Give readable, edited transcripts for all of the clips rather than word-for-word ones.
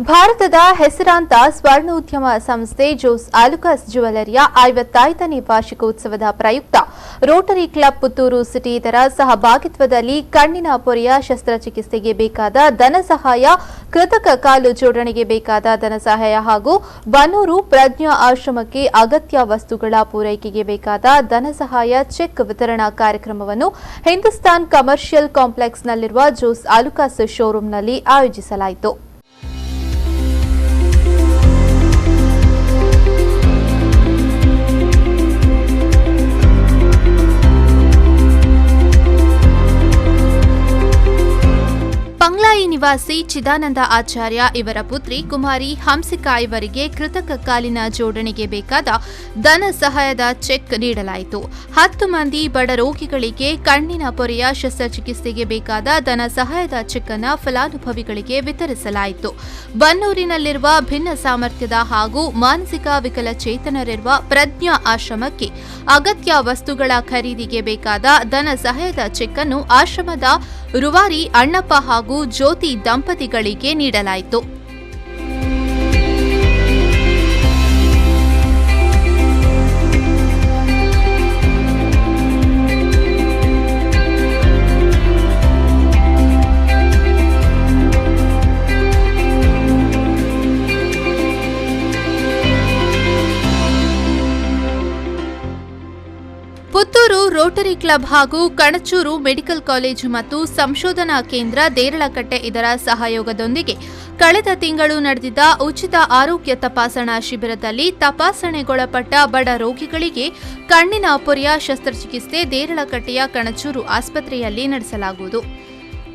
ಭಾರತದ ಹೆಸರಾಂತ ಸ್ವರ್ಣೋದ್ಯಮ ಸಂಸ್ಥೆ ಜೋಸ್ ಆಲುಕಾಸ್ ಜ್ಯುವೆಲರಿಯ 55ನೇ ವಾರ್ಷಿಕೋತ್ಸವದ ಪ್ರಯುಕ್ತ ರೋಟರಿ ಕ್ಲಬ್ ಪುತ್ತೂರು ಸಿಟಿ ಇದರ ಸಹಭಾಗಿತ್ವದಲ್ಲಿ ಕಣ್ಣಿನ ಪೊರೆಯ ಶಸ್ತ್ರಚಿಕಿತ್ಸೆಗೆ ಬೇಕಾದ ಧನ ಸಹಾಯ, ಕೃತಕ ಕಾಲು ಜೋಡಣೆಗೆ ಬೇಕಾದ ಧನ ಸಹಾಯ ಹಾಗೂ ಬನ್ನೂರು ಪ್ರಜ್ಞಾ ಆಶ್ರಮಕ್ಕೆ ಅಗತ್ಯ ವಸ್ತುಗಳ ಪೂರೈಕೆಗೆ ಬೇಕಾದ ಧನ ಸಹಾಯ ಚೆಕ್ ವಿತರಣಾ ಕಾರ್ಯಕ್ರಮವನ್ನು ಹಿಂದೂಸ್ತಾನ್ ಕಮರ್ಷಿಯಲ್ ಕಾಂಪ್ಲೆಕ್ಸ್ನಲ್ಲಿರುವ ಜೋಸ್ ಆಲುಕಾಸ್ ಶೋರೂಂನಲ್ಲಿ ಆಯೋಜಿಸಲಾಯಿತು. ಪಂಗ್ಲಾಯಿ ನಿವಾಸಿ ಚಿದಾನಂದ ಆಚಾರ್ಯ ಇವರ ಪುತ್ರಿ ಕುಮಾರಿ ಹಂಸಿಕಾ ಇವರಿಗೆ ಕೃತಕ ಕಾಲಿನ ಜೋಡಣೆಗೆ ಬೇಕಾದ ಧನ ಸಹಾಯದ ಚೆಕ್ ನೀಡಲಾಯಿತು. 10 ಮಂದಿ ಬಡ ರೋಗಿಗಳಿಗೆ ಕಣ್ಣಿನ ಪೊರೆಯ ಶಸ್ತ್ರಚಿಕಿತ್ಸೆಗೆ ಬೇಕಾದ ಧನ ಸಹಾಯದ ಚೆಕ್ ಅನ್ನು ಫಲಾನುಭವಿಗಳಿಗೆ ವಿತರಿಸಲಾಯಿತು. ಬನ್ನೂರಿನಲ್ಲಿರುವ ಭಿನ್ನ ಸಾಮರ್ಥ್ಯದ ಹಾಗೂ ಮಾನಸಿಕ ವಿಕಲಚೇತನರಿರುವ ಪ್ರಜ್ಞಾ ಆಶ್ರಮಕ್ಕೆ ಅಗತ್ಯ ವಸ್ತುಗಳ ಖರೀದಿಗೆ ಬೇಕಾದ ಧನ ಸಹಾಯದ ಚೆಕ್ ಅನ್ನು ಆಶ್ರಮದ ರೂವಾರಿ ಅಣ್ಣಪ್ಪ ಹಾಗೂ ಜ್ಯೋತಿ ದಂಪತಿಗಳಿಗೆ ನೀಡಲಾಯಿತು. ಪುತ್ತೂರು ರೋಟರಿ ಕ್ಲಬ್ ಹಾಗೂ ಕಣಚೂರು ಮೆಡಿಕಲ್ ಕಾಲೇಜು ಮತ್ತು ಸಂಶೋಧನಾ ಕೇಂದ್ರ ದೇರಳಕಟ್ಟೆ ಇದರ ಸಹಯೋಗದೊಂದಿಗೆ ಕಳೆದ ತಿಂಗಳು ನಡೆದಿದ್ದ ಉಚಿತ ಆರೋಗ್ಯ ತಪಾಸಣಾ ಶಿಬಿರದಲ್ಲಿ ತಪಾಸಣೆಗೊಳಪಟ್ಟ ಬಡ ರೋಗಿಗಳಿಗೆ ಕಣ್ಣಿನ ಪೊರೆಯ ಶಸ್ತ್ರಚಿಕಿತ್ಸೆ ದೇರಳಕಟ್ಟೆಯ ಕಣಚೂರು ಆಸ್ಪತ್ರೆಯಲ್ಲಿ ನಡೆಸಲಾಗುವುದು.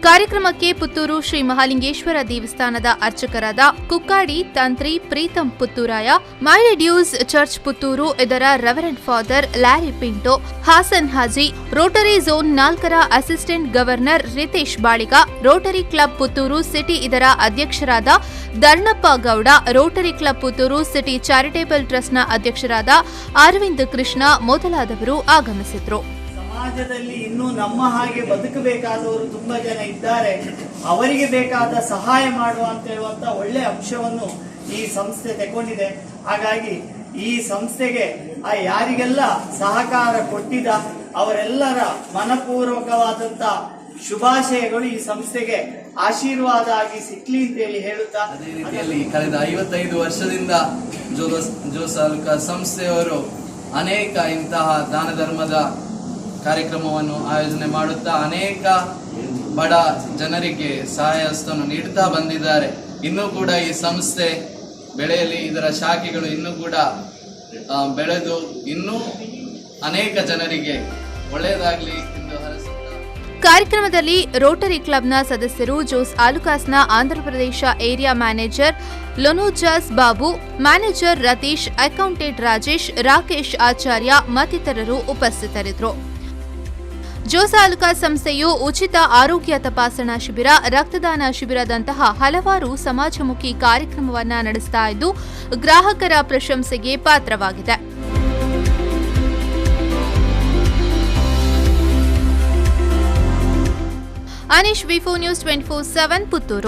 ಕಾರ್ಯಕ್ರಮಕ್ಕೆ ಪುತ್ತೂರು ಶ್ರೀ ಮಹಾಲಿಂಗೇಶ್ವರ ದೇವಸ್ಥಾನದ ಅರ್ಚಕರಾದ ಕುಕ್ಕಾಡಿ ತಂತ್ರಿ ಪ್ರೀತಂ ಪುತ್ತೂರಾಯ, ಮೈರಿಡ್ಯೂಸ್ ಚರ್ಚ್ ಪುತ್ತೂರು ಇದರ reverend father Larry Pinto, Hasan Haji, Rotary zone 4ರ assistant governor Ritesh Baliga, Rotary club Puttur city ಇದರ ಅಧ್ಯಕ್ಷರಾದ Dharnappa Gowda, Rotary club Puttur city charitable ಟ್ರಸ್ಟ್ನ ಅಧ್ಯಕ್ಷರಾದ ಅರವಿಂದ್ ಕೃಷ್ಣ ಮೊದಲಾದವರು ಆಗಮಿಸಿದ್ರು. ಸಮಾಜದಲ್ಲಿ ಇನ್ನೂ ನಮ್ಮ ಹಾಗೆ ಬದುಕಬೇಕಾದವರು ತುಂಬಾ ಜನ ಇದ್ದಾರೆ, ಅವರಿಗೆ ಬೇಕಾದ ಸಹಾಯ ಮಾಡುವ ಅಂತ ಹೇಳುವಂತ ಒಳ್ಳೆ ಅಂಶವನ್ನು ಈ ಸಂಸ್ಥೆ ತಗೊಂಡಿದೆ. ಹಾಗಾಗಿ ಈ ಸಂಸ್ಥೆಗೆ ಆ ಯಾರಿಗೆಲ್ಲ ಸಹಕಾರ ಕೊಟ್ಟಿದ ಅವರೆಲ್ಲರ ಮನಪೂರ್ವಕವಾದಂತ ಶುಭಾಶಯಗಳು ಈ ಸಂಸ್ಥೆಗೆ ಆಶೀರ್ವಾದ ಆಗಿ ಸಿಕ್ಲಿ ಅಂತ ಹೇಳಿ ಹೇಳುತ್ತಾ, ಅದೇ ರೀತಿಯಲ್ಲಿ ಕಳೆದ 55 ವರ್ಷದಿಂದ ಜೋಸ್ ಆಲುಕಾಸ್ ಸಂಸ್ಥೆಯವರು ಅನೇಕ ಇಂತಹ ದಾನ ಧರ್ಮದ ಕಾರ್ಯಕ್ರಮವನ್ನು ಆಯೋಜನೆ ಮಾಡುತ್ತಾ ಅನೇಕ ಬಡ ಜನರಿಗೆ ಸಹಾಯ ಹಸ್ತವನ್ನು ನೀಡುತ್ತಾ ಬಂದಿದ್ದಾರೆ. ಇನ್ನೂ ಕೂಡ ಈ ಸಂಸ್ಥೆ ಬೆಳೆಯಲಿ, ಇದರ ಶಾಖೆಗಳು ಇನ್ನೂ ಕೂಡ ಬೆಳೆದು ಇನ್ನೂ ಅನೇಕ ಜನರಿಗೆ ಒಳ್ಳೆಯದಾಗಲಿ ಎಂದು ಹರಸುತ್ತಾ. ಕಾರ್ಯಕ್ರಮದಲ್ಲಿ ರೋಟರಿ ಕ್ಲಬ್ನ ಸದಸ್ಯರು, ಜೋಸ್ ಆಲುಕಾಸ್ನ ಆಂಧ್ರಪ್ರದೇಶ ಏರಿಯಾ ಮ್ಯಾನೇಜರ್ ಲೊನೋಜಾಸ್ ಬಾಬು, ಮ್ಯಾನೇಜರ್ ರತೀಶ್, ಅಕೌಂಟೆಂಟ್ ರಾಜೇಶ್, ರಾಕೇಶ್ ಆಚಾರ್ಯ ಮತ್ತಿತರರು ಉಪಸ್ಥಿತರಿದ್ದರು. ಜೋಸ್ ಆಲುಕಾಸ್ ಸಂಸ್ಥೆಯು ಉಚಿತ ಆರೋಗ್ಯ ತಪಾಸಣಾ ಶಿಬಿರ, ರಕ್ತದಾನ ಶಿಬಿರದಂತಹ ಹಲವಾರು ಸಮಾಜಮುಖಿ ಕಾರ್ಯಕ್ರಮವನ್ನು ನಡೆಸ್ತಾ ಇದ್ದು ಗ್ರಾಹಕರ ಪ್ರಶಂಸೆಗೆ ಪಾತ್ರವಾಗಿದೆ. Anish, V4 news 24/7, Puttur.